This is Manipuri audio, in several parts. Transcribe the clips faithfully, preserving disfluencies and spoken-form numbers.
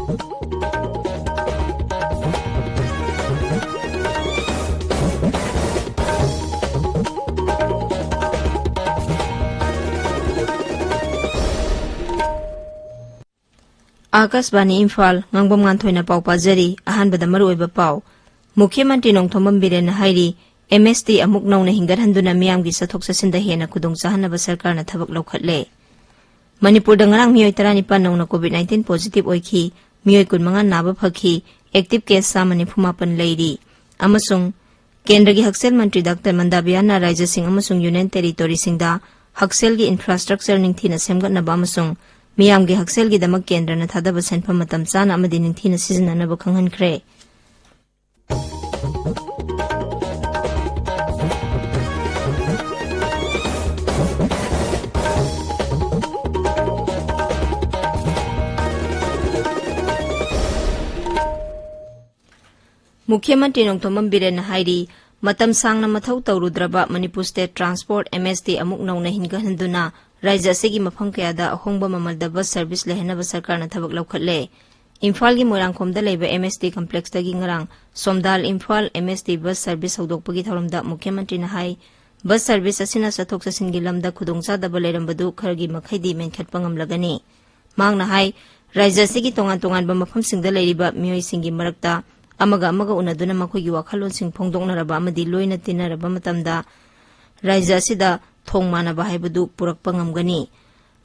ꯑꯥꯀꯥꯁꯕꯥꯅꯤ ꯏꯝꯐꯥꯜ, ꯉꯥꯡꯕꯝ ꯉꯥꯟꯊꯣꯏꯅ ꯄꯥꯎ ꯄꯥꯖꯔꯤ꯫ ꯑꯍꯥꯟꯕꯗ ꯃꯔꯨꯑꯣꯏꯕ ꯄꯥꯎ꯫ ꯃꯨꯈ꯭ꯌ ꯃꯟꯇ꯭ꯔꯤ ꯅꯣꯡꯊꯣꯝꯕꯝ ꯕꯤꯔꯦꯟꯅ ꯍꯥꯏꯔꯤ, ꯑꯦꯝ ꯑꯦꯁ ꯇꯤ ꯑꯃꯨꯛ ꯅꯧꯅ ꯍꯤꯡꯒꯠꯍꯟꯗꯨꯅ ꯃꯤꯌꯥꯝꯒꯤ ꯆꯠꯊꯣꯛ ꯆꯠꯁꯤꯟꯗ ꯍꯦꯟꯅ ꯈꯨꯗꯣꯡ ꯆꯥꯍꯟꯅꯕ ꯁꯔꯀꯥꯔꯅ ꯊꯕꯛ ꯂꯧꯈꯠꯂꯦ꯫ ꯃꯅꯤꯄꯨꯔꯗ ꯉꯔꯥꯡ ꯃꯤꯑꯣꯏ ꯇꯔꯥꯅꯤꯄꯥꯟ ꯅꯧꯅ ꯀꯣꯚꯤꯗ ꯅꯥꯏꯟꯇꯤꯟ ꯄꯣꯖꯤꯇꯤꯚ ꯑꯣꯏꯈꯤ, ꯃꯤꯑꯣꯏ ꯀꯨꯟꯃꯉꯥ ꯅꯥꯕ ꯐꯈꯤ, ꯑꯦꯛꯇꯤꯚ ꯀꯦꯁ ꯆꯥꯝꯃ ꯅꯤꯐꯨ ꯃꯥꯄꯟ ꯂꯩꯔꯤ꯫ ꯑꯃꯁꯨꯡ ꯀꯦꯟꯗ꯭ꯔꯒꯤ ꯍꯛꯁꯦꯜ ꯃꯟꯇ꯭ꯔꯤ ꯗꯥꯛꯇꯔ ꯃꯟꯗꯥ ꯕꯤꯌꯥꯟꯅ ꯔꯥꯖ꯭ꯌꯁꯤꯡ ꯑꯃꯁꯨꯡ ꯌꯨꯅꯤꯌꯟ ꯇꯦꯔꯤꯇꯣꯔꯤꯁꯤꯡꯗ ꯍꯛꯁꯦꯜꯒꯤ ꯏꯟꯐ꯭ꯔꯥꯁ꯭ꯇ꯭ꯔꯛꯆꯔ ꯅꯤꯡꯊꯤꯅ ꯁꯦꯝꯒꯠꯅꯕ ꯑꯃꯁꯨꯡ ꯃꯤꯌꯥꯝꯒꯤ ꯍꯛꯁꯦꯜꯒꯤꯗꯃꯛ ꯀꯦꯟꯗ꯭ꯔꯅ ꯊꯥꯗꯕ ꯁꯦꯟꯐꯝ ꯃꯇꯝ ꯆꯥꯅ ꯑꯃꯗꯤ ꯅꯤꯡꯊꯤꯅ ꯁꯤꯖꯤꯟꯅꯅꯕ ꯈꯪꯍꯟꯈ꯭ꯔꯦ꯫ ꯃꯨꯈ꯭ꯌ ꯃꯟꯇ꯭ꯔꯤ ꯅꯣꯡꯊꯣꯝꯕꯝ ꯕꯤꯔꯦꯟꯅ ꯍꯥꯏꯔꯤ, ꯃꯇꯝ ꯁꯥꯡꯅ ꯃꯊꯧ ꯇꯧꯔꯨꯗ꯭ꯔꯕ ꯃꯅꯤꯄꯨꯔ ꯁ꯭ꯇꯦꯠ ꯇ꯭ꯔꯥꯟꯁꯄꯣꯔꯠ, ꯑꯦꯝ ꯑꯦꯁ ꯇꯤ, ꯑꯃꯨꯛ ꯅꯧꯅ ꯍꯤꯡꯒꯠꯍꯟꯗꯨꯅ ꯔꯥꯖ꯭ꯌ ꯑꯁꯤꯒꯤ ꯃꯐꯝ ꯀꯌꯥꯗ ꯑꯍꯣꯡꯕ ꯃꯃꯜꯗ ꯕꯁ ꯁꯔꯚꯤꯁ ꯂꯩꯍꯟꯅꯕ ꯁꯔꯀꯥꯔꯅ ꯊꯕꯛ ꯂꯧꯈꯠꯂꯦ꯫ ꯏꯝꯐꯥꯜꯒꯤ ꯃꯣꯏꯔꯥꯡꯈꯣꯝꯗ ꯂꯩꯕ ꯑꯦꯝ ꯑꯦꯁ ꯇꯤ ꯀꯝꯄ꯭ꯂꯦꯛꯁꯇꯒꯤ ꯉꯔꯥꯡ ꯁꯣꯝꯗꯥꯜ ꯏꯝꯐꯥꯜ ꯑꯦꯝ ꯑꯦꯁ ꯇꯤ ꯕꯁ ꯁꯔꯚꯤꯁ ꯍꯧꯗꯣꯛꯄꯒꯤ ꯊꯧꯔꯝꯗ ꯃꯨꯈ꯭ꯌ ꯃꯟꯇ꯭ꯔꯤꯅ ꯍꯥꯏ, ꯕꯁ ꯁꯔꯚꯤꯁ ꯑꯁꯤꯅ ꯆꯠꯊꯣꯛ ꯆꯠꯁꯤꯟꯒꯤ ꯂꯝꯗ ꯈꯨꯗꯣꯡꯆꯥꯗꯕ ꯂꯩꯔꯝꯕꯗꯨ ꯈꯔꯒꯤ ꯃꯈꯩꯗꯤ ꯃꯦꯟꯈꯠꯄ ꯉꯝꯂꯒꯅꯤ꯫ ꯃꯍꯥꯛꯅ ꯍꯥꯏ, ꯔꯥꯖ꯭ꯌ ꯑꯁꯤꯒꯤ ꯇꯣꯉꯥꯟ ꯇꯣꯉꯥꯟꯕ ꯃꯐꯝꯁꯤꯡꯗ ꯂꯩꯔꯤꯕ ꯃꯤꯑꯣꯏꯁꯤꯡꯒꯤ ꯃꯔꯛꯇ ꯑꯃꯒ ꯑꯃꯒ ꯎꯅꯗꯨꯅ ꯃꯈꯣꯏꯒꯤ ꯋꯥꯈꯜꯂꯣꯟꯁꯤꯡ ꯐꯣꯡꯗꯣꯛꯅꯔꯕ ꯑꯃꯗꯤ ꯂꯣꯏꯅ ꯇꯤꯟꯅꯔꯕ ꯃꯇꯝꯗ ꯔꯥꯖ꯭ꯌ ꯑꯁꯤꯗ ꯊꯣꯡ ꯃꯥꯟꯅꯕ ꯍꯥꯏꯕꯗꯨ ꯄꯨꯔꯛꯄ ꯉꯝꯒꯅꯤ꯫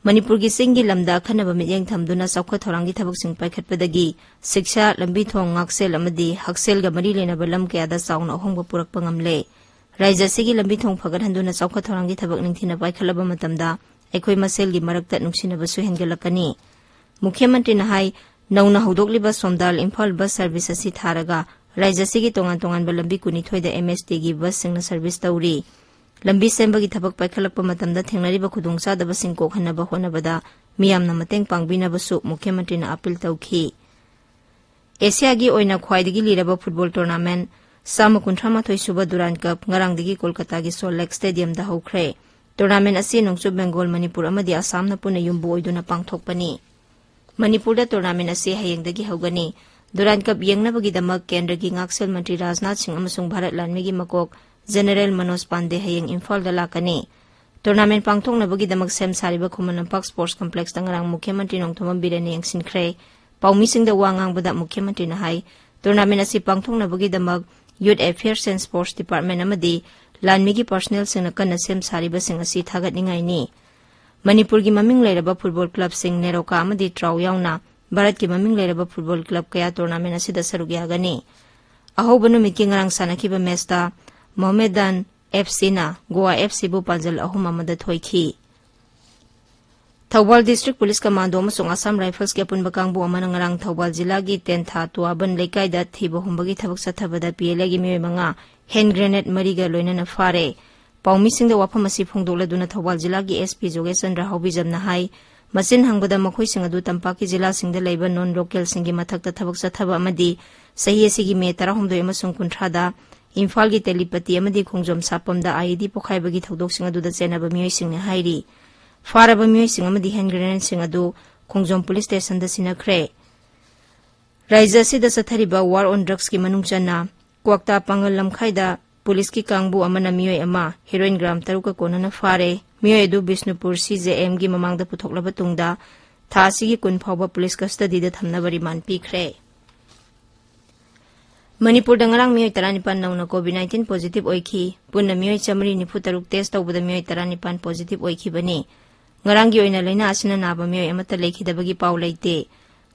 ꯃꯅꯤꯄꯨꯔꯒꯤ ꯆꯤꯡꯒꯤ ꯂꯝꯗ ꯑꯈꯟꯅꯕ ꯃꯤꯠꯌꯦꯡ ꯊꯝꯗꯨꯅ ꯆꯥꯎꯈꯠ ꯊꯧꯔꯥꯡꯒꯤ ꯊꯕꯛꯁꯤꯡ ꯄꯥꯏꯈꯠꯄꯗꯒꯤ ꯁꯤꯛꯁꯥ, ꯂꯝꯕꯤ ꯊꯣꯡ, ꯉꯥꯛꯁꯦꯜ ꯑꯃꯗꯤ ꯍꯛꯁꯦꯜꯒ ꯃꯔꯤ ꯂꯩꯅꯕ ꯂꯝ ꯀꯌꯥꯗ ꯆꯥꯎꯅ ꯑꯍꯣꯡꯕ ꯄꯨꯔꯛꯄ ꯉꯝꯂꯦ꯫ ꯔꯥꯖ꯭ꯌ ꯑꯁꯤꯒꯤ ꯂꯝꯕꯤ ꯊꯣꯡ ꯐꯒꯠꯍꯟꯗꯨꯅ ꯆꯥꯎꯈꯠ ꯊꯧꯔꯥꯡꯒꯤ ꯊꯕꯛ ꯅꯤꯡꯊꯤꯅ ꯄꯥꯏꯈꯠꯂꯕ ꯃꯇꯝꯗ ꯑꯩꯈꯣꯏ ꯃꯁꯦꯜꯒꯤ ꯃꯔꯛꯇ ꯅꯨꯡꯁꯤꯅꯕꯁꯨ ꯍꯦꯟꯒꯠꯂꯛꯀꯅꯤ꯫ ꯃꯨꯈ꯭ꯌ ꯃꯟꯇ꯭ꯔꯤꯅ ꯍꯥꯏ, ꯅꯧꯅ ꯍꯧꯗꯣꯛꯂꯤꯕ ꯁꯣꯝꯗꯥꯜ ꯏꯝꯐꯥꯜ ꯕꯁ ꯁꯔꯚꯤꯁ ꯑꯁꯤ ꯊꯥꯔꯒ ꯔꯥꯖ꯭ꯌ ꯑꯁꯤꯒꯤ ꯇꯣꯉꯥꯟ ꯇꯣꯉꯥꯟꯕ ꯂꯝꯕꯤ ꯀꯨꯟꯅꯤꯊꯣꯏꯗ ꯑꯦꯝ ꯑꯦꯁ ꯇꯤꯒꯤ ꯕꯁꯁꯤꯡꯅ ꯁꯔꯚꯤꯁ ꯇꯧꯔꯤ꯫ ꯂꯝꯕꯤ ꯁꯦꯝꯕꯒꯤ ꯊꯕꯛ ꯄꯥꯏꯈꯠꯂꯛꯄ ꯃꯇꯝꯗ ꯊꯦꯡꯅꯔꯤꯕ ꯈꯨꯗꯣꯡꯆꯥꯗꯕꯁꯤꯡ ꯀꯣꯛꯍꯟꯅꯕ ꯍꯣꯠꯅꯕꯗ ꯃꯤꯌꯥꯝꯅ ꯃꯇꯦꯡ ꯄꯥꯡꯕꯤꯅꯕꯁꯨ ꯃꯨꯈ꯭ꯌ ꯃꯟꯇ꯭ꯔꯤꯅ ꯑꯥꯄꯤꯜ ꯇꯧꯈꯤ꯫ ꯑꯦꯁꯤꯌꯥꯒꯤ ꯑꯣꯏꯅ ꯈ꯭ꯋꯥꯏꯗꯒꯤ ꯂꯤꯔꯕ ꯐꯨꯠꯕꯣꯜ ꯇꯣꯔꯅꯥꯃꯦꯟꯠ ꯆꯥꯝꯃ ꯀꯨꯟꯊ꯭ꯔꯥ ꯃꯥꯊꯣꯏ ꯁꯨꯕ ꯗꯨꯔꯥꯟ ꯀꯞ ꯉꯔꯥꯡꯗꯒꯤ ꯀꯣꯜꯀꯇꯥꯒꯤ ꯁꯣꯜ ꯂꯦꯛ ꯁ꯭ꯇꯦꯗꯤꯌꯝꯗ ꯍꯧꯈ꯭ꯔꯦ꯫ ꯇꯣꯔꯅꯥꯃꯦꯟꯠ ꯑꯁꯤ ꯅꯣꯡꯆꯨꯞ ꯕꯦꯡꯒꯣꯜ, ꯃꯅꯤꯄꯨꯔ ꯑꯃꯗꯤ ꯑꯁꯥꯝꯅ ꯄꯨꯟꯅ ꯌꯨꯝꯕꯨ ꯑꯣꯏꯗꯨꯅ ꯄꯥꯡꯊꯣꯛꯄꯅꯤ꯫ ꯃꯅꯤꯄꯨꯔꯗ ꯇꯣꯔꯅꯥꯃꯦꯟ ꯑꯁꯤ ꯍꯌꯦꯡꯗꯒꯤ ꯍꯧꯒꯅꯤ꯫ ꯗꯨꯔꯥꯟ ꯀꯞ ꯌꯦꯡꯅꯕꯒꯤꯗꯃꯛ ꯀꯦꯟꯗ꯭ꯔꯒꯤ ꯉꯥꯛꯁꯦꯜ ꯃꯟꯇ꯭ꯔꯤ ꯔꯥꯖꯅꯥꯊ ꯁꯤꯡ ꯑꯃꯁꯨꯡ ꯚꯥꯔꯠ ꯂꯥꯟꯃꯤꯒꯤ ꯃꯀꯣꯛ ꯖꯦꯅꯦꯔꯦꯜ ꯃꯅꯣꯖ ꯄꯥꯟꯗꯦ ꯍꯌꯦꯡ ꯏꯝꯐꯥꯜꯗ ꯂꯥꯛꯀꯅꯤ꯫ ꯇꯣꯔꯅꯥꯃꯦꯟ ꯄꯥꯡꯊꯣꯛꯅꯕꯒꯤꯗꯃꯛ ꯁꯦꯝ ꯁꯥꯔꯤꯕ ꯈꯨꯃꯟ ꯂꯝꯄꯥꯛ ꯁ꯭ꯄꯣꯔꯠꯁ ꯀꯝꯄ꯭ꯂꯦꯛꯁꯇ ꯉꯔꯥꯡ ꯃꯨꯈ꯭ꯌ ꯃꯟꯇ꯭ꯔꯤ ꯅꯣꯡꯊꯣꯝꯕꯝ ꯕꯤꯔꯦꯟꯅ ꯌꯦꯡꯁꯤꯟꯈ꯭ꯔꯦ꯫ ꯄꯥꯎꯃꯤꯁꯤꯡꯗ ꯋꯥ ꯉꯥꯡꯕꯗ ꯃꯨꯈ꯭ꯌ ꯃꯟꯇ꯭ꯔꯤꯅ ꯍꯥꯏ, ꯇꯣꯔꯅꯥꯃꯦꯟ ꯑꯁꯤ ꯄꯥꯡꯊꯣꯛꯅꯕꯒꯤꯗꯃꯛ Youth Affairs and Sports Department ꯑꯃꯗꯤ ꯂꯥꯟꯃꯤꯒꯤ ꯄꯔꯁꯅꯦꯜꯁꯤꯡꯅ ꯀꯟꯅ ꯁꯦꯝ ꯁꯥꯔꯤꯕꯁꯤꯡ ꯑꯁꯤ ꯊꯥꯒꯠꯅꯤꯡꯉꯥꯏꯅꯤ꯫ ꯃꯅꯤꯄꯨꯔꯒꯤ ꯃꯃꯤꯡ ꯂꯩꯔꯕ ꯐꯨꯠꯕꯣꯜ ꯀ꯭ꯂꯕꯁꯤꯡ ꯅꯦꯔꯣꯀꯥ ꯑꯃꯗꯤ ꯇ꯭ꯔꯥꯎ ꯌꯥꯎꯅ ꯚꯥꯔꯠꯀꯤ ꯃꯃꯤꯡ ꯂꯩꯔꯕ ꯐꯨꯠꯕꯣꯜ ꯀ꯭ꯂꯕ ꯀꯌꯥ ꯇꯣꯔꯅꯥꯃꯦꯟ ꯑꯁꯤꯗ ꯁꯔꯨꯛ ꯌꯥꯒꯅꯤ꯫ ꯑꯍꯧꯕ ꯅꯨꯃꯤꯠꯀꯤ ꯉꯔꯥꯡ ꯁꯥꯟꯅꯈꯤꯕ ꯃꯦꯆꯇ ꯃꯣꯍꯃꯦꯗꯥꯟ ꯑꯦꯐ ꯁꯤꯅ ꯒꯣꯋꯥ ꯑꯦꯐ ꯁꯤꯕꯨ ꯄꯥꯟꯖꯜ ꯑꯍꯨꯝ ꯑꯃꯗ ꯊꯣꯏꯈꯤ꯫ ꯊꯧꯕꯥꯜ ꯗꯤꯁꯇ꯭ꯔꯤꯛ ꯄꯨꯂꯤꯁ ꯀꯃꯥꯟꯗꯣ ꯑꯃꯁꯨꯡ ꯑꯁꯥꯝ ꯔꯥꯏꯐꯜꯁꯀꯤ ꯑꯄꯨꯟꯕ ꯀꯥꯡꯕꯨ ꯑꯃꯅ ꯉꯔꯥꯡ ꯊꯧꯕꯥꯜ ꯖꯤꯂꯥꯒꯤ ꯇꯦꯟꯊꯥ ꯇꯨꯋꯥꯕꯟ ꯂꯩꯀꯥꯏꯗ ꯊꯤꯕ ꯍꯨꯝꯕꯒꯤ ꯊꯕꯛ ꯆꯠꯊꯕꯗ ꯄꯤ ꯑꯦꯜ ꯑꯦꯒꯤ ꯃꯤꯑꯣꯏ ꯃꯉꯥ, ꯍꯦꯟ ꯒ꯭ꯔꯦꯅꯦꯗ ꯃꯔꯤꯒ ꯂꯣꯏꯅꯅ ꯐꯥꯔꯦ꯫ ꯄꯥꯎꯃꯤꯁꯤꯡꯗ ꯋꯥꯐꯝ ꯑꯁꯤ ꯐꯣꯡꯗꯣꯛꯂꯗꯨꯅ ꯊꯧꯕꯥꯜ ꯖꯤꯂꯥꯒꯤ ꯑꯦꯁ ꯄꯤ ꯖꯣꯒꯦꯁ ꯆꯟꯗ꯭ꯔ ꯍꯥꯎꯕꯤꯖꯝꯅ ꯍꯥꯏ, ꯃꯆꯤꯟ ꯍꯪꯕꯗ ꯃꯈꯣꯏꯁꯤꯡ ꯑꯗꯨ ꯇꯝꯄꯥꯛꯀꯤ ꯖꯤꯂꯥꯁꯤꯡꯗ ꯂꯩꯕ ꯅꯣꯟ ꯂꯣꯀꯦꯜꯁꯤꯡꯒꯤ ꯃꯊꯛꯇ ꯊꯕꯛ ꯆꯠꯊꯕ ꯑꯃꯗꯤ ꯆꯍꯤ ꯑꯁꯤꯒꯤ ꯃꯦ ꯇꯔꯥꯍꯨꯝꯗꯣꯏ ꯑꯃꯁꯨꯡ ꯀꯨꯟꯊ꯭ꯔꯥꯗ ꯏꯝꯐꯥꯜꯒꯤ ꯇꯦꯂꯤꯄꯇꯤ ꯑꯃꯗꯤ ꯈꯣꯡꯖꯣꯝ ꯁꯥꯄꯝꯗ ꯑꯥꯏ ꯏ ꯗꯤ ꯄꯣꯈꯥꯏꯕꯒꯤ ꯊꯧꯗꯣꯛꯁꯤꯡ ꯑꯗꯨꯗ ꯆꯦꯟꯅꯕ ꯃꯤꯑꯣꯏꯁꯤꯡꯅ ꯍꯥꯏꯔꯤ꯫ ꯐꯥꯔꯕ ꯃꯤꯑꯣꯏꯁꯤꯡ ꯑꯃꯗꯤ ꯍꯦꯟ ꯒ꯭ꯔꯦꯅꯦꯗꯁꯤꯡ ꯑꯗꯨ ꯈꯣꯡꯖꯣꯝ ꯄꯨꯂꯤꯁ ꯁ꯭ꯇꯦꯁꯟꯗ ꯁꯤꯟꯅꯈ꯭ꯔꯦ꯫ ꯔꯥꯖ꯭ꯌ ꯑꯁꯤꯗ ꯆꯠꯊꯔꯤꯕ ꯋꯥꯔ ꯑꯣꯟ ꯗ꯭ꯔꯒꯁꯀꯤ ꯃꯅꯨꯡ ꯆꯟꯅ ꯀ꯭ꯋꯥꯛꯇꯥ ꯄꯥꯡꯒꯜ ꯂꯝꯈꯥꯏꯗ ꯄꯨꯂꯤꯁꯀꯤ ꯀꯥꯡꯕꯨ ꯑꯃꯅ ꯃꯤꯑꯣꯏ ꯑꯃ ꯍꯦꯔꯣꯏꯟ ꯒ꯭ꯔꯥꯝ ꯇꯔꯨꯛꯀ ꯀꯣꯟꯅꯅ ꯐꯥꯔꯦ꯫ ꯃꯤꯑꯣꯏ ꯑꯗꯨ ꯕꯤꯁꯅꯨꯄꯨꯔ ꯁꯤ ꯖꯦ ꯑꯦꯝꯒꯤ ꯃꯃꯥꯡꯗ ꯄꯨꯊꯣꯛꯂꯕ ꯇꯨꯡꯗ ꯊꯥ ꯑꯁꯤꯒꯤ ꯀꯨꯟ ꯐꯥꯎꯕ ꯄꯨꯂꯤꯁ ꯀꯁꯇꯗꯤꯗ ꯊꯝꯅꯕ ꯔꯤꯃꯥꯟ ꯄꯤꯈ꯭ꯔꯦ꯫ ꯃꯅꯤꯄꯨꯔꯗ ꯉꯔꯥꯡ ꯃꯤꯑꯣꯏ ꯇꯔꯥꯅꯤꯄꯥꯟ ꯅꯧꯅ ꯀꯣꯚꯤꯗ ꯅꯥꯏꯟꯇꯤꯟ ꯄꯣꯖꯤꯇꯤꯚ ꯑꯣꯏꯈꯤ꯫ ꯄꯨꯟꯅ ꯃꯤꯑꯣꯏ ꯆꯥꯃꯔꯤ ꯅꯤꯐꯨ ꯇꯔꯨꯛ ꯇꯦꯁ ꯇꯧꯕꯗ ꯃꯤꯑꯣꯏ ꯇꯔꯥꯅꯤꯄꯥꯟ ꯄꯣꯖꯤꯇꯤꯚ ꯑꯣꯏꯈꯤꯕꯅꯤ꯫ ꯉꯔꯥꯡꯒꯤ ꯑꯣꯏꯅ ꯂꯥꯏꯅꯥ ꯑꯁꯤꯅ ꯅꯥꯕ ꯃꯤꯑꯣꯏ ꯑꯃꯠꯇ ꯂꯩꯈꯤꯗꯕꯒꯤ ꯄꯥꯎ ꯂꯩꯇꯦ꯫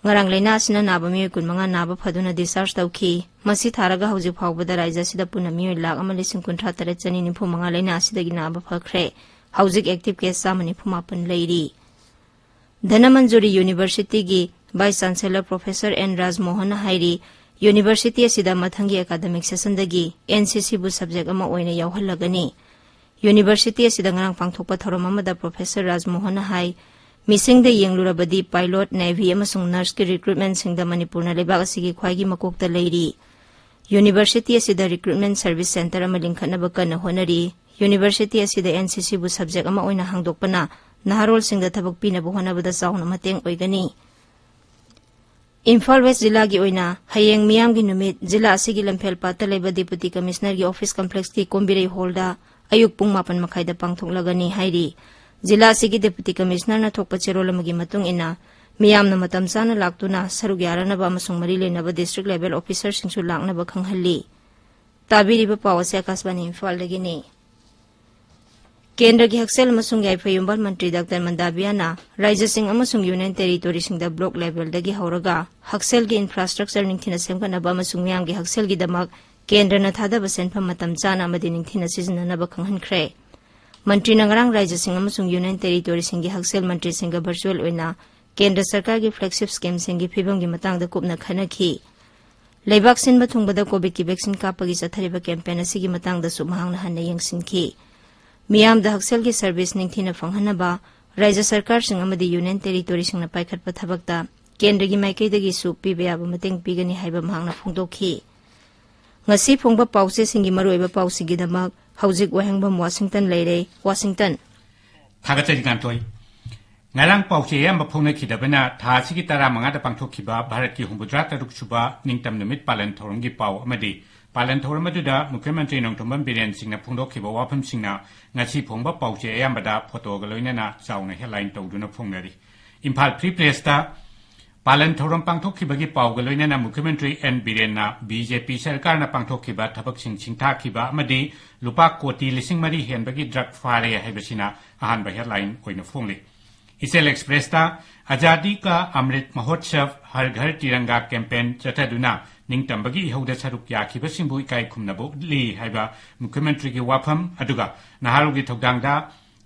ꯉꯔꯥꯡ ꯂꯥꯏꯅꯥ ꯑꯁꯤꯅ ꯅꯥꯕ ꯃꯤꯑꯣꯏ ꯀꯨꯟꯃꯉꯥ ꯅꯥꯕ ꯐꯗꯨꯅ ꯗꯤꯁꯆꯥꯔꯖ ꯇꯧꯈꯤ꯫ ꯃꯁꯤ ꯊꯥꯔꯒ ꯍꯧꯖꯤꯛ ꯐꯥꯎꯕꯗ ꯔꯥꯖ꯭ꯌ ꯑꯁꯤꯗ ꯄꯨꯟꯅ ꯃꯤꯑꯣꯏ ꯂꯥꯈ ꯑꯃ ꯂꯤꯁꯤꯡ ꯀꯨꯟꯊ꯭ꯔꯥ ꯇꯔꯦꯠ ꯆꯅꯤ ꯅꯤꯐꯨ ꯃꯉꯥ ꯂꯥꯏꯅꯥ ꯑꯁꯤꯗꯒꯤ ꯅꯥꯕ ꯐꯈ꯭ꯔꯦ꯫ ꯍꯧꯖꯤꯛ ꯑꯦꯛꯇꯤꯚ ꯀꯦꯁ ꯆꯥꯝꯃ ꯅꯤꯐꯨ ꯃꯥꯄꯟ ꯂꯩꯔꯤ꯫ ꯙꯅꯃꯟꯖꯨꯔꯤ ꯌꯨꯅꯤꯚꯔꯁꯤꯇꯤꯒꯤ ꯚꯥꯏꯁ ꯆꯥꯟꯁꯦꯂꯔ ꯄ꯭ꯔꯣꯐꯦꯁꯔ ꯑꯦꯟ ꯔꯥꯖꯃꯣꯍꯟꯅ ꯍꯥꯏꯔꯤ, ꯌꯨꯅꯤꯚꯔꯁꯤꯇꯤ ꯑꯁꯤꯗ ꯃꯊꯪꯒꯤ ꯑꯦꯀꯥꯗꯃꯤꯛ ꯁꯦꯁꯟꯗꯒꯤ ꯑꯦꯟ ꯁꯤ ꯁꯤꯕꯨ ꯁꯕꯖꯦꯛ ꯑꯃ ꯑꯣꯏꯅ ꯌꯥꯎꯍꯜꯂꯒꯅꯤ꯫ ꯌꯨꯅꯤꯚꯔꯁꯤꯇꯤ ꯑꯁꯤꯗ ꯉꯔꯥꯡ ꯄꯥꯡꯊꯣꯛꯄ ꯊꯧꯔꯝ ꯑꯃꯗ ꯄ꯭ꯔꯣꯐꯦꯁꯔ ꯔꯥꯖꯃꯣꯍꯟꯅ ꯍꯥꯏ, ꯃꯤꯁꯤꯡꯗ ꯌꯦꯡꯂꯨꯔꯕꯗꯤ ꯄꯥꯏꯂꯣꯠ, ꯅꯦꯚꯤ ꯑꯃꯁꯨꯡ ꯅꯔꯁꯀꯤ ꯔꯤꯀ꯭ꯔꯨꯠꯃꯦꯟꯁꯤꯡꯗ ꯃꯅꯤꯄꯨꯔꯅ ꯂꯩꯕꯥꯛ ꯑꯁꯤꯒꯤ ꯈ꯭ꯋꯥꯏꯒꯤ ꯃꯀꯣꯛꯇ ꯂꯩꯔꯤ꯫ ꯌꯨꯅꯤꯚꯔꯁꯤꯇꯤ ꯑꯁꯤꯗ ꯔꯤꯀ꯭ꯔꯨꯠꯃꯦꯟ ꯁꯔꯚꯤꯁ ꯁꯦꯟꯇꯔ ꯑꯃ ꯂꯤꯡꯈꯠꯅꯕ ꯀꯟꯅ ꯍꯣꯠꯅꯔꯤ꯫ ꯌꯨꯅꯤꯚꯔꯁꯤꯇꯤ ꯑꯁꯤꯗ ꯑꯦꯟ ꯁꯤ ꯁꯤꯕꯨ ꯁꯕꯖꯦꯛ ꯑꯃ ꯑꯣꯏꯅ ꯍꯥꯡꯗꯣꯛꯄꯅ ꯅꯍꯥꯔꯣꯜꯁꯤꯡꯗ ꯊꯕꯛ ꯄꯤꯅꯕ ꯍꯣꯠꯅꯕꯗ ꯆꯥꯎꯅ ꯃꯇꯦꯡ ꯑꯣꯏꯒꯅꯤ꯫ ꯏꯝꯐꯥꯜ ꯋꯦꯁ ꯖꯤꯂꯥꯒꯤ ꯑꯣꯏꯅ ꯍꯌꯦꯡ ꯃꯤꯌꯥꯝꯒꯤ ꯅꯨꯃꯤꯠ ꯖꯤꯂꯥ ꯑꯁꯤꯒꯤ ꯂꯝꯐꯦꯜ ꯄꯥꯠꯇ ꯂꯩꯕ ꯗꯤꯄꯨꯇꯤ ꯀꯃꯤꯁꯅꯔꯒꯤ ꯑꯣꯐꯤꯁ ꯀꯝꯄ꯭ꯂꯦꯛꯁꯀꯤ ꯀꯣꯝꯕꯤꯔꯩ ꯍꯣꯜꯗ ꯑꯌꯨꯛ ꯄꯨꯡ ꯃꯥꯄꯟ ꯃꯈꯥꯏꯗ ꯄꯥꯡꯊꯣꯛꯂꯒꯅꯤ ꯍꯥꯏꯔꯤ꯫ ꯖꯤꯂꯥ ꯑꯁꯤꯒꯤ ꯗꯤꯄꯨꯇꯤ ꯀꯃꯤꯁꯅꯔꯅ ꯊꯣꯛꯄ ꯆꯦꯔꯣꯜ ꯑꯃꯒꯤ ꯃꯇꯨꯡ ꯏꯟꯅ, ꯃꯤꯌꯥꯝꯅ ꯃꯇꯝ ꯆꯥꯅ ꯂꯥꯛꯇꯨꯅ ꯁꯔꯨꯛ ꯌꯥꯔꯅꯕ ꯑꯃꯁꯨꯡ ꯃꯔꯤ ꯂꯩꯅꯕ ꯗꯤꯁꯇ꯭ꯔꯤꯛ ꯂꯦꯚꯦꯜ ꯑꯣꯐꯤꯁꯔꯁꯤꯡꯁꯨ ꯂꯥꯛꯅꯕ ꯈꯪꯍꯜꯂꯤ꯫ ꯇꯥꯕꯤꯔꯤꯕ ꯄꯥꯎ ꯑꯁꯤ ꯑꯀꯥꯁꯕꯥꯅꯤ ꯏꯝꯐꯥꯜꯗꯒꯤꯅꯤ꯫ ꯀꯦꯟꯗ꯭ꯔꯒꯤ ꯍꯛꯁꯦꯜ ꯑꯃꯁꯨꯡ ꯌꯥꯏꯐ ꯌꯨꯝꯕꯥꯜ ꯃꯟꯇ꯭ꯔꯤ ꯗꯥꯛꯇꯔ ꯃꯟꯗꯥꯕꯤꯌꯥꯅ ꯔꯥꯖ꯭ꯌꯁꯤꯡ ꯑꯃꯁꯨꯡ ꯌꯨꯅꯤꯌꯟ ꯇꯦꯔꯤꯇꯣꯔꯤꯁꯤꯡꯗ ꯕ꯭ꯂꯣꯛ ꯂꯦꯚꯦꯜꯗꯒꯤ ꯍꯧꯔꯒ ꯍꯛꯁꯦꯜꯒꯤ ꯏꯟꯐ꯭ꯔꯥꯁ꯭ꯇ꯭ꯔꯛꯆꯔ ꯅꯤꯡꯊꯤꯅ ꯁꯦꯝꯒꯠꯅꯕ ꯑꯃꯁꯨꯡ ꯃꯤꯌꯥꯝꯒꯤ ꯍꯛꯁꯦꯜꯒꯤꯗꯃꯛ ꯀꯦꯟꯗ꯭ꯔꯅ ꯊꯥꯗꯕ ꯁꯦꯟꯐꯝ ꯃꯇꯝ ꯆꯥꯅ ꯑꯃꯗꯤ ꯅꯤꯡꯊꯤꯅ ꯁꯤꯖꯤꯟꯅꯅꯕ ꯈꯪꯍꯟꯈ꯭ꯔꯦ꯫ ꯃꯟꯇ꯭ꯔꯤꯅ ꯉꯔꯥꯡ ꯔꯥꯖ꯭ꯌꯁꯤꯡ ꯑꯃꯁꯨꯡ ꯌꯨꯅꯤꯌꯟ ꯇꯦꯔꯤꯇꯣꯔꯤꯁꯤꯡꯒꯤ ꯍꯛꯁꯦꯜ ꯃꯟꯇ꯭ꯔꯤꯁꯤꯡꯒ ꯚꯔꯆꯨꯑꯦꯜ ꯑꯣꯏꯅ ꯀꯦꯟꯗ꯭ꯔ ꯁꯔꯀꯥꯔꯒꯤ ꯐ꯭ꯂꯦꯒꯁꯤꯞ ꯁ꯭ꯀꯤꯝꯁꯤꯡꯒꯤ ꯐꯤꯕꯝꯒꯤ ꯃꯇꯥꯡꯗ ꯀꯨꯞꯅ ꯈꯟꯅꯈꯤ꯫ ꯂꯩꯕꯥꯛ ꯁꯤꯟꯕ ꯊꯨꯡꯕꯗ ꯀꯣꯚꯤꯗꯀꯤ ꯚꯦꯛꯁꯤꯟ ꯀꯥꯞꯄꯒꯤ ꯆꯠꯊꯔꯤꯕ ꯀꯦꯝꯄꯦꯟ ꯑꯁꯤꯒꯤ ꯃꯇꯥꯡꯗꯁꯨ ꯃꯍꯥꯛꯅ ꯍꯟꯅ ꯌꯦꯡꯁꯤꯟꯈꯤ꯫ ꯃꯤꯌꯥꯝꯗ ꯍꯛꯁꯦꯜꯒꯤ ꯁꯔꯚꯤꯁ ꯅꯤꯡꯊꯤꯅ ꯐꯪꯍꯟꯅꯕ ꯔꯥꯖ꯭ꯌ ꯁꯔꯀꯥꯔꯁꯤꯡ ꯑꯃꯗꯤ ꯌꯨꯅꯤꯌꯟ ꯇꯦꯔꯤꯇꯣꯔꯤꯁꯤꯡꯅ ꯄꯥꯏꯈꯠꯄ ꯊꯕꯛꯇ ꯀꯦꯟꯗ꯭ꯔꯒꯤ ꯃꯥꯏꯀꯩꯗꯒꯤꯁꯨ ꯄꯤꯕ ꯌꯥꯕ ꯃꯇꯦꯡ ꯄꯤꯒꯅꯤ ꯍꯥꯏꯕ ꯃꯍꯥꯛꯅ ꯐꯣꯡꯗꯣꯛꯈꯤ꯫ ꯉꯁꯤ ꯐꯣꯡꯕ ꯄꯥꯎꯆꯦꯁꯤꯡꯒꯤ ꯃꯔꯨꯑꯣꯏꯕ ꯄꯥꯎꯁꯤꯡꯒꯤꯗꯃꯛ ꯍꯧꯖꯤꯛ ꯋꯥꯍꯦꯡꯕꯝ ꯋꯥꯁꯤꯡꯇꯟ ꯂꯩꯔꯦ꯫ ꯋꯥꯁꯤꯡꯇꯟ꯫ ꯊꯥꯒꯠꯆꯔꯤ ꯉꯥꯟꯊꯣꯏ꯫ ꯉꯔꯥꯡ ꯄꯥꯎꯆꯦ ꯑꯌꯥꯝꯕ ꯐꯣꯡꯅꯈꯤꯗꯕꯅ ꯊꯥ ꯑꯁꯤꯒꯤ ꯇꯔꯥꯃꯉꯥꯗ ꯄꯥꯡꯊꯣꯛꯈꯤꯕ ꯚꯥꯔꯠꯀꯤ ꯍꯨꯝꯐꯨꯇꯔꯥ ꯇꯔꯨꯛ ꯁꯨꯕ ꯅꯤꯡꯇꯝ ꯅꯨꯃꯤꯠ ꯄꯥꯂꯟ ꯊꯧꯔꯝꯒꯤ ꯄꯥꯎ ꯑꯃꯗꯤ ꯄꯥꯂꯟ ꯊꯧꯔꯝ ꯑꯗꯨꯗ ꯃꯨꯈ꯭ꯌ ꯃꯟꯇ꯭ꯔꯤ ꯅꯣꯡꯊꯣꯝꯕꯝ ꯕꯤꯔꯦꯟ ꯁꯤꯡꯅ ꯐꯣꯡꯗꯣꯛꯈꯤꯕ ꯋꯥꯐꯝꯁꯤꯡꯅ ꯉꯁꯤ ꯐꯣꯡꯕ ꯄꯥꯎꯆꯦ ꯑꯌꯥꯝꯕꯗ ꯐꯣꯇꯣꯒ ꯂꯣꯏꯅꯅ ꯆꯥꯎꯅ ꯍꯦꯗꯂꯥꯏꯟ ꯇꯧꯗꯨꯅ ꯐꯣꯡꯅꯔꯤ꯫ ꯏꯝꯐꯥꯜ ꯐ꯭ꯔꯤ ꯄ꯭ꯔꯦꯁꯇ ꯄꯥꯂꯟ ꯊꯧꯔꯝ ꯄꯥꯡꯊꯣꯛꯈꯤꯕꯒꯤ ꯄꯥꯎꯒ ꯂꯣꯏꯅꯅ ꯃꯨꯈ꯭ꯌ ꯃꯟꯇ꯭ꯔꯤ ꯑꯦꯟ ꯕꯤꯔꯦꯟꯅ ꯕꯤ ꯖꯦ ꯄꯤ ꯁꯔꯀꯥꯔꯅ ꯄꯥꯡꯊꯣꯛꯈꯤꯕ ꯊꯕꯛꯁꯤꯡ ꯁꯤꯡꯊꯥꯈꯤꯕ ꯑꯃꯗꯤ ꯂꯨꯄꯥ ꯀꯣꯇꯤ ꯂꯤꯁꯤꯡ ꯃꯔꯤ ꯍꯦꯟꯕꯒꯤ ꯗ꯭ꯔꯒ ꯐꯥꯔꯦ ꯍꯥꯏꯕꯁꯤꯅ ꯑꯍꯥꯟꯕ ꯍꯦꯗꯂꯥꯏꯟ ꯑꯣꯏꯅ ꯐꯣꯡꯂꯤ꯫ ꯏꯆꯦꯜ ꯑꯦꯛꯁꯄ꯭ꯔꯦꯁꯇ ꯑꯖꯥꯗꯤ ꯀꯥ ꯑꯃ꯭ꯔꯤꯠ ꯃꯍꯣꯠꯁꯕ ꯍꯔ ꯘꯔ ꯇꯤꯔꯪꯒꯥ ꯀꯦꯝꯄꯦꯟ ꯆꯠꯊꯗꯨꯅ ꯅꯤꯡꯇꯝꯕꯒꯤ ꯏꯍꯧꯗ ꯁꯔꯨꯛ ꯌꯥꯈꯤꯕꯁꯤꯡꯕꯨ ꯏꯀꯥꯏ ꯈꯨꯝꯅꯕ ꯎꯠꯂꯤ ꯍꯥꯏꯕ ꯃꯨꯈ꯭ꯌ ꯃꯟꯇ꯭ꯔꯤꯒꯤ ꯋꯥꯐꯝ, ꯑꯗꯨꯒ ꯅꯍꯥꯔꯣꯜꯒꯤ ꯊꯧꯗꯥꯡꯗ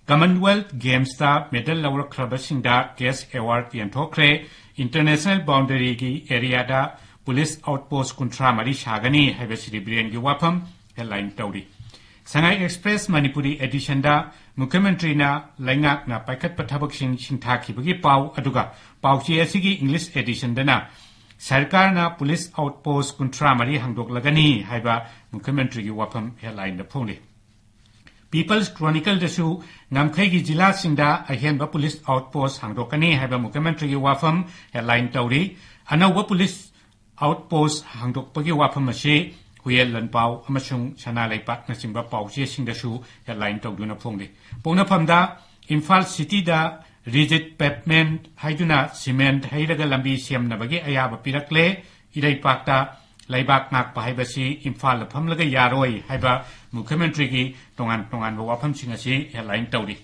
ꯀꯃꯟꯋꯦꯜꯊ ꯒꯦꯝꯁꯇ ꯃꯦꯗꯜ ꯂꯧꯔꯛꯈ꯭ꯔꯕꯁꯤꯡꯗ ꯀꯦꯁ ꯑꯦꯋꯥꯔꯗ ꯌꯦꯟꯊꯣꯛꯈ꯭ꯔꯦ, ꯏꯟꯇꯔꯅꯦꯁꯅꯦꯜ ꯕꯥꯎꯟꯗꯔꯤꯒꯤ ꯑꯦꯔꯤꯌꯥꯗ ꯄꯨꯂꯤꯁ ꯑꯥꯎꯠꯄꯣꯁ ꯀꯨꯟꯊ꯭ꯔꯥ ꯃꯔꯤ ꯁꯥꯒꯅꯤ ꯍꯥꯏꯕꯁꯤꯗꯤ ꯕꯤꯔꯦꯟꯒꯤ ꯋꯥꯐꯝ ꯍꯦꯗꯂꯥꯏꯟ ꯇꯧꯔꯤ꯫ ꯁꯉꯥꯏ ꯑꯦꯛꯁꯄ꯭ꯔꯦꯁ ꯃꯅꯤꯄꯨꯔꯤ ꯑꯦꯗꯤꯁꯟꯗ ꯃꯨꯈ꯭ꯌ ꯃꯟꯇ꯭ꯔꯤꯅ ꯂꯩꯉꯥꯛꯅ ꯄꯥꯏꯈꯠꯄ ꯊꯕꯛꯁꯤꯡ ꯁꯤꯡꯊꯥꯈꯤꯕꯒꯤ ꯄꯥꯎ, ꯑꯗꯨꯒ ꯄꯥꯎꯆꯦ ꯑꯁꯤꯒꯤ ꯏꯪꯂꯤꯁ ꯑꯦꯗꯤꯁꯟꯗꯅ ꯁꯔꯀꯥꯔꯅ ꯄꯨꯂꯤꯁ ꯑꯥꯎꯠꯄꯣꯁ ꯀꯨꯟꯊ꯭ꯔꯥ ꯃꯔꯤ ꯍꯥꯡꯗꯣꯛꯂꯒꯅꯤ ꯍꯥꯏꯕ ꯃꯨꯈ꯭ꯌ ꯃꯟꯇ꯭ꯔꯤꯒꯤ ꯋꯥꯐꯝ ꯍꯦꯗꯂꯥꯏꯟꯗ ꯐꯣꯡꯂꯤ꯫ ꯄꯤꯄꯜꯁ ꯀ꯭ꯔꯣꯅꯤꯀꯜꯗꯁꯨ ꯉꯝꯈꯩꯒꯤ ꯖꯤꯂꯥꯁꯤꯡꯗ ꯑꯍꯦꯟꯕ ꯄꯨꯂꯤꯁ ꯑꯥꯎꯠꯄꯣꯁ ꯍꯥꯡꯗꯣꯛꯀꯅꯤ ꯍꯥꯏꯕ ꯃꯨꯈ꯭ꯌꯃꯟꯇ꯭ꯔꯤꯒꯤ ꯋꯥꯐꯝ ꯍꯦꯗꯂꯥꯏꯟ ꯇꯧꯔꯤ꯫ ꯑꯅꯧꯕ ꯄꯨꯂꯤꯁ ꯑꯥꯎꯠꯄꯣꯁ ꯍꯥꯡꯗꯣꯛꯄꯒꯤ ꯋꯥꯐꯝ ꯑꯁꯤ ꯍꯨꯌꯦꯟ ꯂꯟꯄꯥꯎ ꯑꯃꯁꯨꯡ ꯁꯅꯥ ꯂꯩꯄꯥꯛꯅꯆꯤꯡꯕ ꯄꯥꯎꯆꯦꯁꯤꯡꯗꯁꯨ ꯍꯦꯗꯂꯥꯏꯟ ꯇꯧꯗꯨꯅ ꯐꯣꯡꯂꯤ꯫ ꯄꯣꯛꯅꯐꯝꯗ ꯏꯝꯐꯥꯜ ꯁꯤꯇꯤꯗ ꯔꯤꯖꯤꯠ ꯄꯦꯚꯃꯦꯟꯠ ꯍꯥꯏꯗꯨꯅ ꯁꯤꯃꯦꯟꯠ ꯍꯩꯔꯒ ꯂꯝꯕꯤ ꯁꯦꯝꯅꯕꯒꯤ ꯑꯌꯥꯕ ꯄꯤꯔꯛꯂꯦ꯫ ꯏꯔꯩꯄꯥꯛꯇ ꯂꯩꯕꯥꯛ ꯉꯥꯛꯄ ꯍꯥꯏꯕꯁꯤ ꯏꯝꯐꯥꯜꯗ ꯐꯝꯂꯒ ꯌꯥꯔꯣꯏ ꯍꯥꯏꯕ ꯃꯨꯈ꯭ꯌꯃꯟꯇ꯭ꯔꯤꯒꯤ ꯇꯣꯉꯥꯟ ꯇꯣꯉꯥꯟꯕ ꯋꯥꯐꯝꯁꯤꯡ ꯑꯁꯤ ꯍꯦꯗꯂꯥꯏꯟ ꯇꯧꯔꯤ꯫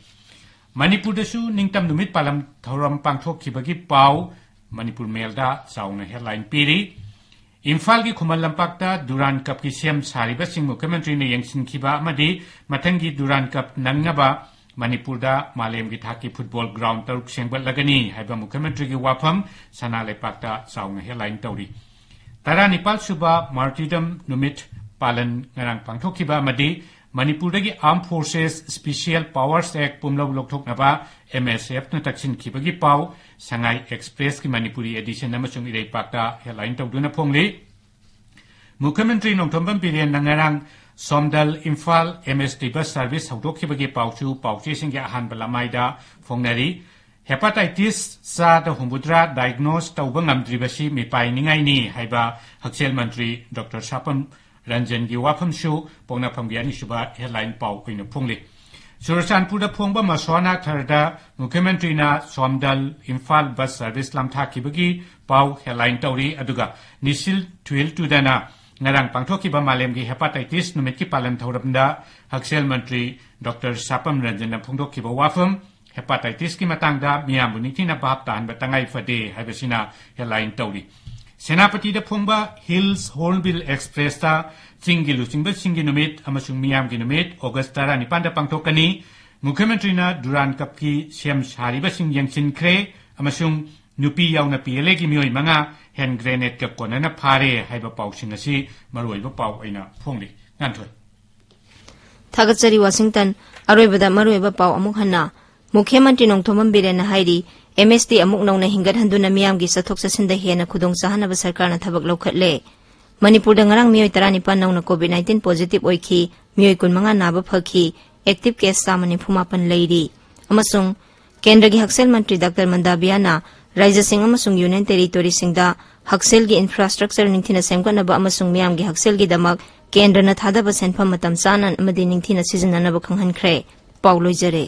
ꯃꯅꯤꯄꯨꯔꯗꯁꯨ ꯅꯤꯡꯇꯝ ꯅꯨꯃꯤꯠ ꯄꯥꯂꯟ ꯊꯧꯔꯝ ꯄꯥꯡꯊꯣꯛꯈꯤꯕꯒꯤ ꯄꯥꯎ ꯃꯅꯤꯄꯨꯔ ꯃꯦꯜꯗ ꯆꯥꯎꯅ ꯍꯦꯗꯂꯥꯏꯟ ꯄꯤꯔꯤ꯫ ꯏꯝꯐꯥꯜꯒꯤ ꯈꯨꯃꯟ ꯂꯝꯄꯥꯛꯇ ꯗꯨꯔꯥꯟ ꯀꯞꯀꯤ ꯁꯦꯝ ꯁꯥꯔꯤꯕꯁꯤꯡ ꯃꯨꯈ꯭ꯌꯃꯟꯇ꯭ꯔꯤꯅ ꯌꯦꯡꯁꯤꯟꯈꯤꯕ ꯑꯃꯗꯤ ꯃꯊꯪꯒꯤ ꯗꯨꯔꯥꯟ ꯀꯞ ꯅꯪꯅꯕ ꯃꯅꯤꯄꯨꯔꯗ ꯃꯥꯂꯦꯝꯒꯤ ꯊꯥꯛꯀꯤ ꯐꯨꯠꯕꯣꯜ ꯒ꯭ꯔꯥꯎꯟ ꯇꯔꯨꯛ ꯁꯦꯝꯒꯠꯂꯒꯅꯤ ꯍꯥꯏꯕ ꯃꯨꯈ꯭ꯌꯃꯟꯇ꯭ꯔꯤꯒꯤ ꯋꯥꯐꯝ ꯁꯅꯥ ꯂꯩꯄꯥꯛꯇ ꯆꯥꯎꯅ ꯍꯦꯗꯂꯥꯏꯟ ꯇꯧꯔꯤ꯫ ꯇꯔꯥꯅꯤꯄꯥꯜ ꯁꯨꯕ ꯃꯥꯔꯇꯤꯔꯗꯝ ꯅꯨꯃꯤꯠ ꯄꯥꯂꯟ ꯉꯔꯥꯡ ꯄꯥꯡꯊꯣꯛꯈꯤꯕ ꯑꯃꯗꯤ ꯃꯅꯤꯄꯨꯔꯗꯒꯤ Armed Forces Special Powers Act ꯄꯨꯝꯂꯧ ꯂꯧꯊꯣꯛꯅꯕ ꯑꯦꯝ ꯑꯦꯁ ꯑꯦꯐꯅ ꯇꯛꯁꯤꯟꯈꯤꯕꯒꯤ ꯄꯥꯎ ꯁꯉꯥꯏ ꯑꯦꯛꯁꯄ꯭ꯔꯦꯁꯀꯤ ꯃꯅꯤꯄꯨꯔꯤ ꯑꯦꯗꯤꯁꯟ ꯑꯃꯁꯨꯡ ꯏꯔꯩꯄꯥꯛꯇ ꯍꯦꯗꯂꯥꯏꯟ ꯇꯧꯗꯨꯅ ꯐꯣꯡꯂꯤ꯫ ꯃꯨꯈ꯭ꯌꯃꯟꯇ꯭ꯔꯤ ꯅꯣꯡꯊꯣꯝꯕꯝ ꯕꯤꯔꯦꯟꯅ ꯉꯔꯥꯡ ꯁꯣꯝꯗꯜ ꯏꯝꯐꯥꯜ ꯑꯦꯝ ꯑꯦꯁ ꯇꯤ ꯕꯁ ꯁꯔꯚꯤꯁ ꯍꯧꯗꯣꯛꯈꯤꯕꯒꯤ ꯄꯥꯎꯁꯨ ꯄꯥꯎꯆꯦꯁꯤꯡꯒꯤ ꯑꯍꯥꯟꯕ ꯂꯃꯥꯏꯗ ꯐꯣꯡꯅꯔꯤ꯫ ꯍꯦꯄꯥꯇꯥꯏꯇꯤꯁ ꯆꯥꯗ ꯍꯨꯝꯐꯨꯇꯔꯥ ꯗꯥꯏꯒꯅꯣꯁ ꯇꯧꯕ ꯉꯝꯗ꯭ꯔꯤꯕꯁꯤ ꯃꯤꯄꯥꯏꯅꯤꯡꯉꯥꯏꯅꯤ ꯍꯥꯏꯕ ꯍꯛꯁꯦꯜ ꯃꯟꯇ꯭ꯔꯤ ꯗꯣꯛꯇꯔ ꯁꯥꯄꯝ ꯔꯟꯖꯟꯒꯤ ꯋꯥꯐꯝꯁꯨ ꯄꯣꯛꯅꯐꯝꯒꯤ ꯑꯅꯤꯁꯨꯕ ꯍꯦꯗꯂꯥꯏꯟ ꯄꯥꯎ ꯑꯣꯏꯅ ꯐꯣꯡꯂꯤ꯫ ꯆꯨꯔꯆꯥꯟꯄꯨꯔꯗ ꯐꯣꯡꯕ ꯃꯁ꯭ꯋꯥꯅꯥ third ꯃꯨꯈ꯭ꯌꯃꯟꯇ꯭ꯔꯤꯅ Somdal Imphal bus service ꯂꯥꯝꯊꯥꯈꯤꯕꯒꯤ ꯄꯥꯎ ꯍꯦꯗꯂꯥꯏꯟ ꯇꯧꯔꯤ꯫ ꯑꯗꯨꯒ ꯅꯤꯁꯤꯜ ꯊꯨꯏꯜ ꯇꯨꯗꯅ ꯉꯔꯥꯡ ꯄꯥꯡꯊꯣꯛꯈꯤꯕ ꯃꯥꯂꯦꯝꯒꯤ ꯍꯦꯄꯥꯇꯥꯏꯇꯤꯁ ꯅꯨꯃꯤꯠꯀꯤ ꯄꯥꯂꯟ ꯊꯧꯔꯝꯗ ꯍꯛꯁꯦꯜ ꯃꯟꯇ꯭ꯔꯤ ꯗꯣꯛꯇꯔ ꯁꯥꯄꯝ ꯔꯟꯖꯟꯅ ꯐꯣꯡꯗꯣꯛꯈꯤꯕ ꯋꯥꯐꯝ, ꯍꯦꯄꯥꯇꯥꯏꯇꯤꯁꯀꯤ ꯃꯇꯥꯡꯗ ꯃꯤꯌꯥꯝꯕꯨ ꯅꯤꯡꯊꯤꯅ ꯚꯥꯞ ꯇꯥꯍꯟꯕ ꯇꯉꯥꯏ ꯐꯗꯦ ꯍꯥꯏꯕꯁꯤꯅ ꯍꯦꯗꯂꯥꯏꯟ ꯇꯧꯔꯤ꯫ ꯁꯦꯅꯥꯄꯇꯤꯗ ꯐꯣꯡꯕ ꯍꯤꯜꯁ ꯍꯣꯔꯟꯕꯤꯜ ꯑꯦꯛꯁꯄ꯭ꯔꯦꯁꯇ ꯆꯤꯡꯒꯤ ꯂꯨꯆꯤꯡꯕꯁꯤꯡꯒꯤ ꯅꯨꯃꯤꯠ ꯑꯃꯁꯨꯡ ꯃꯤꯌꯥꯝꯒꯤ ꯅꯨꯃꯤꯠ ꯑꯣꯒꯁ ꯇꯔꯥꯅꯤꯄꯥꯟꯗ ꯄꯥꯡꯊꯣꯛꯀꯅꯤ꯫ ꯃꯨꯈ꯭ꯌꯃꯟꯇ꯭ꯔꯤꯅ ꯗꯨꯔꯥꯟ ꯀꯞꯀꯤ ꯁꯦꯝ ꯁꯥꯔꯤꯕꯁꯤꯡ ꯌꯦꯡꯁꯤꯟꯈ꯭ꯔꯦ ꯑꯃꯁꯨꯡ ꯅꯨꯄꯤ ꯌꯥꯎꯅ ꯄꯤ ꯑꯦꯜ ꯑꯦꯒꯤ ꯃꯤꯑꯣꯏ ꯃꯉꯥ ꯍꯦꯟ ꯒ꯭ꯔꯦꯅꯦꯗꯀ ꯀꯣꯟꯅꯅ ꯐꯥꯔꯦ ꯍꯥꯏꯕ ꯄꯥꯎꯁꯤꯡ ꯑꯁꯤ ꯃꯔꯨꯑꯣꯏꯕ ꯄꯥꯎ ꯑꯣꯏꯅ ꯐꯣꯡꯂꯤ꯫ ꯉꯥꯟꯊꯣꯏ꯫ ꯊꯥꯒꯠꯆꯔꯤ ꯋꯥꯁꯤꯡꯇꯟ꯫ ꯑꯔꯣꯏꯕꯗ ꯃꯔꯨꯑꯣꯏꯕ ꯄꯥꯎ ꯑꯃꯨꯛ ꯍꯟꯅ꯫ ꯃꯨꯈ꯭ꯌ ꯃꯟꯇ꯭ꯔꯤ ꯅꯣꯡꯊꯣꯝꯕꯝ ꯕꯤꯔꯦꯟꯅ ꯍꯥꯏꯔꯤ, ꯑꯦꯝ ꯑꯦꯁ ꯇꯤ ꯑꯃꯨꯛ ꯅꯧꯅ ꯍꯤꯡꯒꯠꯍꯟꯗꯨꯅ ꯃꯤꯌꯥꯝꯒꯤ ꯆꯠꯊꯣꯛ ꯆꯠꯁꯤꯟꯗ ꯍꯦꯟꯅ ꯈꯨꯗꯣꯡ ꯆꯥꯍꯟꯅꯕ ꯁꯔꯀꯥꯔꯅ ꯊꯕꯛ ꯂꯧꯈꯠꯂꯦ꯫ ꯃꯅꯤꯄꯨꯔꯗ ꯉꯔꯥꯡ ꯃꯤꯑꯣꯏ ꯇꯔꯥꯅꯤꯄꯥꯟ ꯅꯧꯅ ꯀꯣꯚꯤꯗ ꯅꯥꯏꯟꯇꯤꯟ ꯄꯣꯖꯤꯇꯤꯚ ꯑꯣꯏꯈꯤ, ꯃꯤꯑꯣꯏ ꯀꯨꯟꯃꯉꯥ ꯅꯥꯕ ꯐꯈꯤ꯫ ꯑꯦꯛꯇꯤꯚ ꯀꯦꯁ ꯆꯥꯝꯃ ꯅꯤꯐꯨ ꯃꯥꯄꯟ ꯂꯩꯔꯤ꯫ ꯑꯃꯁꯨꯡ ꯀꯦꯟꯗ꯭ꯔꯒꯤ ꯍꯛꯁꯦꯜ ꯃꯟꯇ꯭ꯔꯤ ꯗꯥꯛꯇꯔ ꯃꯟꯗꯥꯕꯤꯌꯥꯅ ꯔꯥꯖ꯭ꯌꯁꯤꯡ ꯑꯃꯁꯨꯡ ꯌꯨꯅꯤꯌꯟ ꯇꯦꯔꯤꯇꯣꯔꯤꯁꯤꯡꯗ ꯍꯛꯁꯦꯜꯒꯤ ꯏꯟꯐ꯭ꯔꯥꯁ꯭ꯇ꯭ꯔꯛꯆꯔ ꯅꯤꯡꯊꯤꯅ ꯁꯦꯝꯒꯠꯅꯕ ꯑꯃꯁꯨꯡ ꯃꯤꯌꯥꯝꯒꯤ ꯍꯛꯁꯦꯜꯒꯤꯗꯃꯛ ꯀꯦꯟꯗ꯭ꯔꯅ ꯊꯥꯗꯕ ꯁꯦꯟꯐꯝ ꯃꯇꯝ ꯆꯥꯅ ꯑꯃꯗꯤ ꯅꯤꯡꯊꯤꯅ ꯁꯤꯖꯤꯟꯅꯅꯕ ꯈꯪꯍꯟꯈ꯭ꯔꯦ꯫ ꯄꯥꯎ ꯂꯣꯏꯖꯔꯦ꯫